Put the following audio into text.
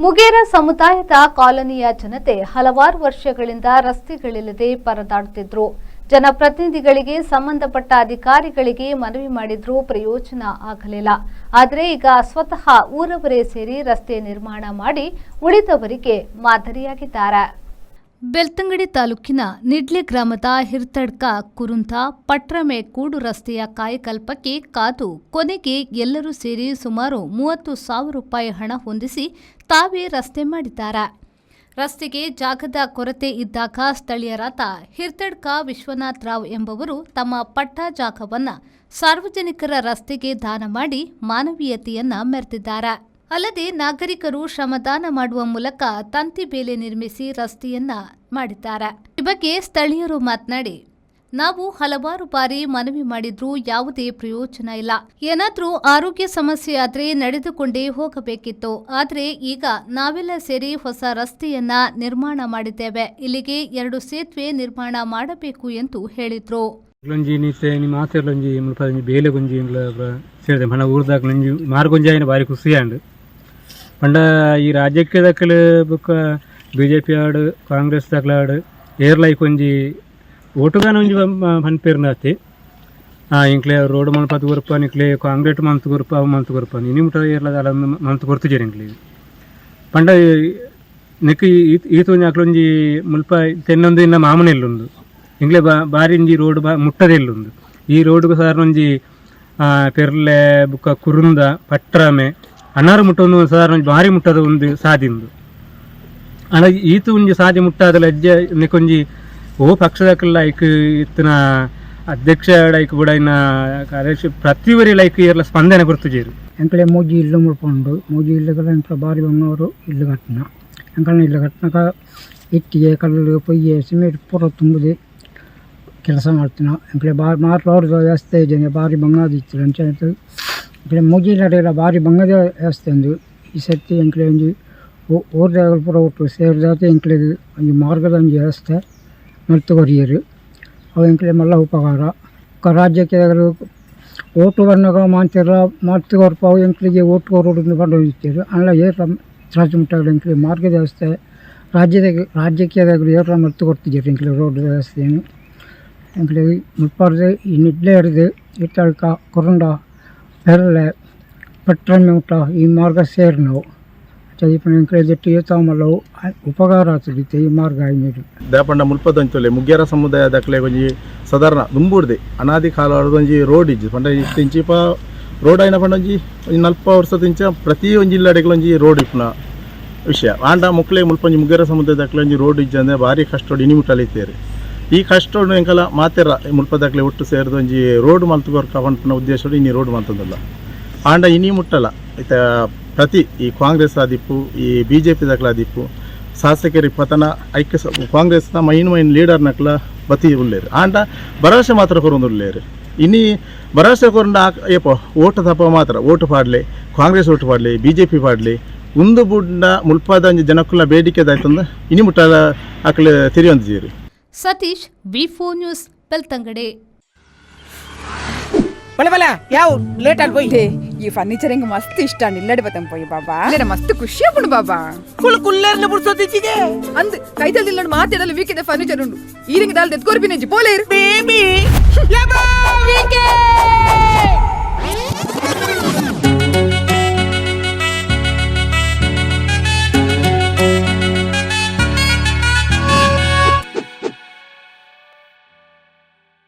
Mugera ಸಮುದಾಯದ ಕಾಲೋನಿಯ ಜನತೆ ಹಲವಾರು ವರ್ಷಗಳಿಂದ ರಸ್ತೆಗಳಿಲ್ಲದೆ ಪರದಾಡುತ್ತಿದ್ರು. ಜನಪ್ರತಿನಿಧಿಗಳಿಗೆ, ಸಂಬಂಧಪಟ್ಟ ಅಧಿಕಾರಿಗಳಿಗೆ ಮನವಿ ಮಾಡಿದ್ರೂ ಪ್ರಯೋಜನ ಆಗಲಿಲ್ಲ. ಆದರೆ ಈಗ ಸ್ವತಃ ಊರವರೇ ಸೇರಿ ರಸ್ತೆ ನಿರ್ಮಾಣ ಮಾಡಿ ಉಳಿದವರಿಗೆ ಮಾದರಿಯಾಗಿದ್ದಾರೆ. ಬೆಳ್ತಂಗಡಿ ತಾಲೂಕಿನ ನಿಡ್ಲಿ ಗ್ರಾಮದ ಹಿರ್ತಡ್ಕ ಕುರುಂತ ಪಟ್ರಮೆ ಕೂಡು ರಸ್ತೆಯ ಕಾಯಕಲ್ಪಕ್ಕೆ ಕಾದು ಕೊನೆಗೆ ಎಲ್ಲರೂ ಸೇರಿ ಸುಮಾರು 30,000 ರೂಪಾಯಿ ಹಣ ಹೊಂದಿಸಿ ತಾವೇ ರಸ್ತೆ ಮಾಡಿದ್ದಾರೆ. ರಸ್ತೆಗೆ ಜಾಗದ ಕೊರತೆ ಇದ್ದಾಗ ಸ್ಥಳೀಯರಾದ ಹಿರ್ತಡ್ಕ ವಿಶ್ವನಾಥ್ ರಾವ್ ಎಂಬವರು ತಮ್ಮ ಪಟ್ಟ ಜಾಗವನ್ನು ಸಾರ್ವಜನಿಕರ ರಸ್ತೆಗೆ ದಾನ ಮಾಡಿ ಮಾನವೀಯತೆಯನ್ನ ಮೆರೆದಿದ್ದಾರೆ. ಅಲ್ಲದೆ ನಾಗರಿಕರು ಶ್ರಮದಾನ ಮಾಡುವ ಮೂಲಕ ತಂತಿ ಬೇಲಿ ನಿರ್ಮಿಸಿ ರಸ್ತೆಯನ್ನ ಮಾಡಿದ್ದಾರೆ. ಈ ಬಗ್ಗೆ ಸ್ಥಳೀಯರು ಮಾತನಾಡಿ, ನಾವು ಹಲವಾರು ಬಾರಿ ಮನವಿ ಮಾಡಿದ್ರೂ ಯಾವುದೇ ಪ್ರಯೋಜನ ಇಲ್ಲ. ಏನಾದರೂ ಆರೋಗ್ಯ ಸಮಸ್ಯೆ ಆದ್ರೆ ನಡೆದುಕೊಂಡೇ ಹೋಗಬೇಕಿತ್ತು. ಆದರೆ ಈಗ ನಾವೆಲ್ಲ ಸೇರಿ ಹೊಸ ರಸ್ತೆಯನ್ನ ನಿರ್ಮಾಣ ಮಾಡಿದ್ದೇವೆ. ಇಲ್ಲಿಗೆ ಎರಡು ಸೇತುವೆ ನಿರ್ಮಾಣ ಮಾಡಬೇಕು ಎಂದು ಹೇಳಿದ್ರು. ಒಂಜಿ ನೀತೆ ನಿಮ್ಮ ಮಾತೆರ್ಲೊಂಜಿ ಮುಲ್ಪ ಒಂಜಿ ಬೇಲೆ ಒಂಜಿ ಇಂಗ್ಲ ಸೇರಿದೆ ಪಂಡ ಊರ್ದಾಕ್ಲೊಂಜಿ ಮಾರ್ಗೊಂಜಿ ಆಯಿನ ಬಾರಿ ಖುಷಿ ಆಂಡ್. ಪಂಡ ಈ ರಾಜ್ಯಕ್ಕೆ ದಕ್ಕಲು ಬೊಕ್ಕ ಬಿಜೆಪಿ ಆಡು, ಕಾಂಗ್ರೆಸ್ ದಕ್ಲಾಡು ಏರ್ಲೈಕ್ ಒಂಜಿ ಓಟುಗಾನ ಒಂಜಿ ಪನ್ಪೇರ್ನಾತಿ ಇಂಕ್ಲೆ ರೋಡ್ ಮನ್ಪತ್ ಕೊರ್ಪ, ನಿಕ್ಲೆ ಕಾಂಕ್ರೀಟ್ ಮಂತ್ ಕೊರ್ಪ, ಅವು ಮಂತ್ ಕೊರ್ಪ, ಇನಿ ಮುಟ್ಟ ಏರ್ಲ ದಾಲ ಮಂತ್ ಕೊರ್ತುಜೆರ್ ಇಂಕ್ಲೆ. ಪಂಡ ನೆಕ್ ಈತ ಒಂಜಿ ಅಕ್ಲೊಂಜಿ ಮುಲ್ಪ ತೆನ್ನೊಂದು ಇನ್ನ ಮಾಮೂಲಿ ಉಂದು. ಇಂಗ್ಲೆ ಬಾರಿ ಒಂಜಿ ರೋಡ್ ಬಾ ಮುಟ್ಟದೆ ಇಲ್ಲುಂದು. ಈ ರೋಡ್ಗ್ ಸಾಧಾರಣ ಒಂಜಿ ಪೆರ್ಲೆ ಬುಕ್ಕ ಕುರುಂದ ಪಟ್ರಾಮೆ ಅನಾರು ಮುಟ್ಟೊಂದು ಸಾಧಾರಣ ಒಂಜಿ ಬಾರಿ ಮುಟ್ಟದ ಒಂದು ಸಾದಿಂದು. ಆಂಡ ಈತ ಒಂಜಿ ಸಾದಿ ಮುಟ್ಟಾದ ಲಜ್ಜೆ ನೆಕ್ಕೊಂಜಿ ಓ ಪಕ್ಷದಕಲ್ಲ ಐಕ್ ಇತ್ತಿನ ಅಧ್ಯಕ್ಷ ಐಕ್ ಬುಡೈನ ಕಾರ್ಯದರ್ಶಿ ಪ್ರತಿವರಿ ಲೈಕ್ ಏರ್ಲ ಸ್ಪಂದನೆ ಕೊರ್ತುಜೆರ್. ಎಂಕಲೆ ಮೂಜಿ ಇಲ್ಲು ಮುಲ್ಪ ಉಂಡು. ಮೂಜಿ ಇಲ್ಲುಗಳ ಎಂಕಲ ಬಾರಿ ಬಂಗಾರು ಇಲ್ಲು ಕಟ್ಟಿನ. ಎಂಕಲ್ನ ಇಲ್ಲು ಕಟ್ಟಿನಾಗ ಇಟ್ಟಿಗೆ, ಕಲ್ಲು, ಪೊಯ್ಯೆ, ಸಿಮೆಂಟ್ ಪೂರ ತುಂಬುದು ಕೆಲಸ ಮಾಡ್ತೀನ. ಎಂಕಲೆ ಬಾರಿ ಮಾರ್ ರೋಡ್ ವ್ಯವಸ್ಥೆ ಇದೆ, ಬಾರಿ ಬಂಗಾದ ಇತ್ತು. ಅಂಚ ಎಂಕಲೆ ಮೂಜಿ ಇಲ್ಲಡೆಲ್ಲ ಬಾರಿ ಬಂಗದ ವ್ಯವಸ್ಥೆ ಉಂದು. ಈ ಸರ್ತಿ ಎಂಕಲೆ ಒಂಜಿ ಊರ್ದ ಪೂರ ಒಟ್ಟು ಸೇರಿದಾತ ಎಂಕ್ಲೆಗ್ ಒಂಜಿ ಮಾರ್ಗದ ಒಂಜಿ ವ್ಯವಸ್ಥೆ ಮಲ್ತ್ ಕೊರಿಯೆರ್. ಅವು ಎಂಕ್ಲೆ ಮಲ್ಲ ಉಪಕಾರ. ಬೊಕ್ಕ ರಾಜ್ಯಕ್ಕೆ ಓಟು ಬನ್ನಗ ಮಾಂತೆರ್ಲ ಮಲ್ತ್ ಕೊರ್ಪ, ಅವು ಎಂಕ್ಲೆಗೆ ಓಟು ಕೊರೊಡು ಪಂಡೊಂದಿತ್ತೆರ್. ಆಂಡ ಏರ್ಲ ತ್ರಾಸ್ ಮುಟ್ಟಾಗಲ ಎಂಕ್ಲೆ ಮಾರ್ಗದ ವ್ಯವಸ್ಥೆ ರಾಜ್ಯದ ರಾಜ್ಯಕ್ಕೆ ಏರ್ಲ ಮಲ್ತ್ ಕೊರ್ತಿಜೆರ್ ಎಂಕ್ಲೆ ರೋಡ್ ವ್ಯವಸ್ಥೆನ್. ಎಂಕ್ಲೆ ಮುಲ್ಪರ್ದ್ ಈ ನಿಡ್ಲೆ ಹಿಡ್ದು ಇತ್ತಳ್ಕ, ಕುರುಂಡ, ಪೆರ್ಲೆ, ಪಟ್ರಮ್ಮೆ ಮುಟ್ಟ ಈ ಮಾರ್ಗ ಸೇರ್ನವು. ಅಂಚ ಎಂಕ್ಲೆ ದೆಟ್ಟಿ ಏತ ಮಲ್ಲವು ಉಪಕಾರ ಆತುಂಡು ಇತ್ತೆ ಈ ಮಾರ್ಗ ಆಯಿನೆಡ್. ದಾಪಂಡ ಮುಲ್ಪದಂಚೊಲೆ ಮುಗ್ಗೇರ ಸಮುದಾಯದಕ್ಲೆ ಒಂಜಿ ಸಾಧಾರಣ ದುಂಬುಡ್ದೆ ಅನಾದಿ ಕಾಲದ ಒಂಜಿ ರೋಡ್ ಇಜ್ಜಿ. ಪಂಡ ಇಂಚಿಪ ರೋಡ್ ಆಯಿನ ಪಂಡ ಒಂಜಿ ಒಂಜಿ 40 ವರ್ಷದಿಂಚ ಪ್ರತಿ ಒಂಜಿ ಇಲ್ಲಡೆಗ್ಲ ಒಂಜಿ ರೋಡ್ ಇಪ್ಪುನ ವಿಷಯ. ಆಂಡ ಮುಕ್ಲೆ ಮುಲ್ಪ ಒಂಜಿ ಮುಗ್ಗೇರ ಸಮುದಾಯದಕ್ಲೆ ಒಂಜಿ ರೋಡ್ ಇಜ್ಜಂದೆ ಭಾರಿ ಕಷ್ಟೊಡು ಇನಿ ಮುಟ್ಟ ಅಲಿತೇರು. ಈ ಕಷ್ಟೊಡು ಎಂಕಲ ಮಾತೆರ ಮುಲ್ಪದಕ್ಲೆ ಒಟ್ಟು ಸೇರ್ದು ಒಂಜಿ ರೋಡ್ ಮಲ್ತ್ ಕೊರ್ಕ ಪನ್ಪುನ ಉದ್ದೇಶಡು ಇನಿ ರೋಡ್ ಮಲ್ತೊಂದುಲ್ಲ. ಆಂಡ ಇನಿ ಮುಟ್ಟಲ ಇತ್ತ ಪ್ರತಿ ಈ ಕಾಂಗ್ರೆಸ್ ಆದಿಪ್ಪು, ಈ ಬಿಜೆಪಿ ದಕ್ಲಾದಿಪ್ಪು, ಶಾಸಕರಿ ಪತನ ಐಕ್ಯ ಕಾಂಗ್ರೆಸ್ನ ಮೈನ್ ಮೈನ್ ಲೀಡರ್ನಕ್ಲ ಬತ್ತಿ ಉಲ್ಲೇರು. ಆಂಡ ಭರವಸೆ ಮಾತ್ರ ಕೊರೊಂದುಲ್ಲೇರು. ಇನಿ ಭರವಸೆ ಕೊರಂಡ ಏಪೋ ಓಟು ತಪ್ಪ ಮಾತ್ರ ಓಟು ಪಾಡ್ಲೆ, ಕಾಂಗ್ರೆಸ್ ಓಟು ಪಾಡ್ಲಿ, ಬಿಜೆಪಿ ಪಾಡ್ಲಿ. ಉಂದು ಬುಡ್ಡ ಮುಲ್ಪದ ಒಂಜಿ ಜನಕ್ಕುಲ ಬೇಡಿಕೆ ದಾಯ್ತಂದು ಇನಿ ಮುಟ್ಟಲ ಅಕ್ಲೆ ತೆರಿಯೊಂದಿಜೆರ್. Satish, V4 news, Belthangady. ಬಲೆ ಬಲೆ, ಯಾವ ಲೇಟ್ ಆಲ್ ಪೋಯಿ. ಈ ಫರ್ನಿಚರ್ ಎಂಗ್ ಮಸ್ತ್ ಇಷ್ಟ. ಇಲ್ಲಡೆ ಬತ್ತಂ ಪೋಯಿ ಬಾಬಾ. ಇಲ್ಲಡೆ ಮಸ್ತ್ ಖುಷಿ ಆಪುಂಡು ಬಾಬಾ. ಕುಲ್ ಕುಲ್ಲೇರ್ನ ಬುಡ್ಸೋದಿಚ್ಚಿಗೆ. ಅಂದ್ ಕೈತಲ್ ಮಾತೆಡಲು ವೀಕೆದ ಫರ್ನಿಚರ್ ಉಂಡು. ಈರಿಂಗ್ ದಾಲ್ ದೆತ್ಕೋರ್ ಬಿನೆಂಜಿ ಪೋಲೇರು. ಬೇಬಿ.